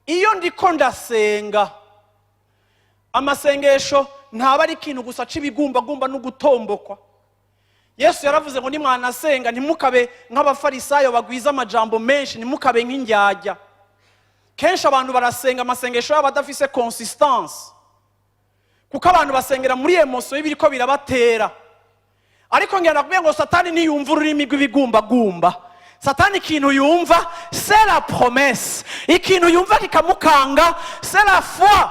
Iyo ndiko ndasenga, amasengesho ntaba ari ikintu gusa c'ibigumbagumba no gutombokwa. Yesu yaravuze ngo nimwanasenga, ntimukabe nk'Abafarisayo bagwiza amajambo menshi, ntimukabe nk'indyarya. Kenshi abantu barasenga, amasengesho yabo adafise consistance, kuko abantu basengera muri émotion y'ibiriko birabatera. Ariko ngira nakubwiye ngo Satani ntiyumva ururimi rw'ibigumbagumba. Satani ikintu yumva, c'est la promesse. Ikintu yumva kikamukanga, c'est la foi.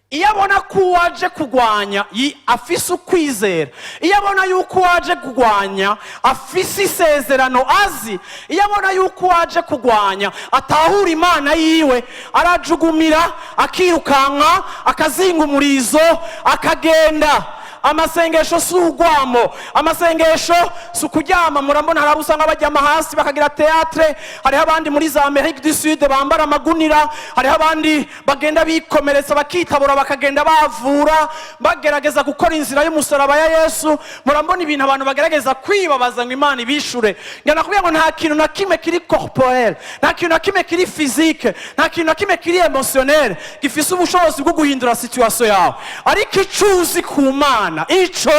Iyo abona ko uwaje kurwanya afise ukwizera, iyo abona yuko uwaje kurwanya afise isezerano azi, iyo abona yuko uwaje kurwanya atahura Imana yiwe, arajugumira, akirukanka, akazinga umurizo, akagenda. Amasengesho si urwamo, amasengesho si ukuryama. Murambona hari abo usanga baryama hasi bakagira théâtre. Hariho abandi muri za Amérique du Sud bambara amagunira, hariho abandi bagenda bikomeretsa, bakitabura, bakagenda bavura, bagerageza gukora inzira y'umusaraba ya Yesu. Murambona ibintu abantu bagerageza kwibabaza ngo Imana ibishure. Ngira nakubwira ngo nta kintu na kimwe kiri corporel, nta kintu na kimwe kiri physique, nta kintu na kimwe kiri émotionnel gifise ubushobozi bwo guhindura situation yawe. Ariko ico uzi ku Mana, ico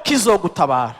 kizogutabara.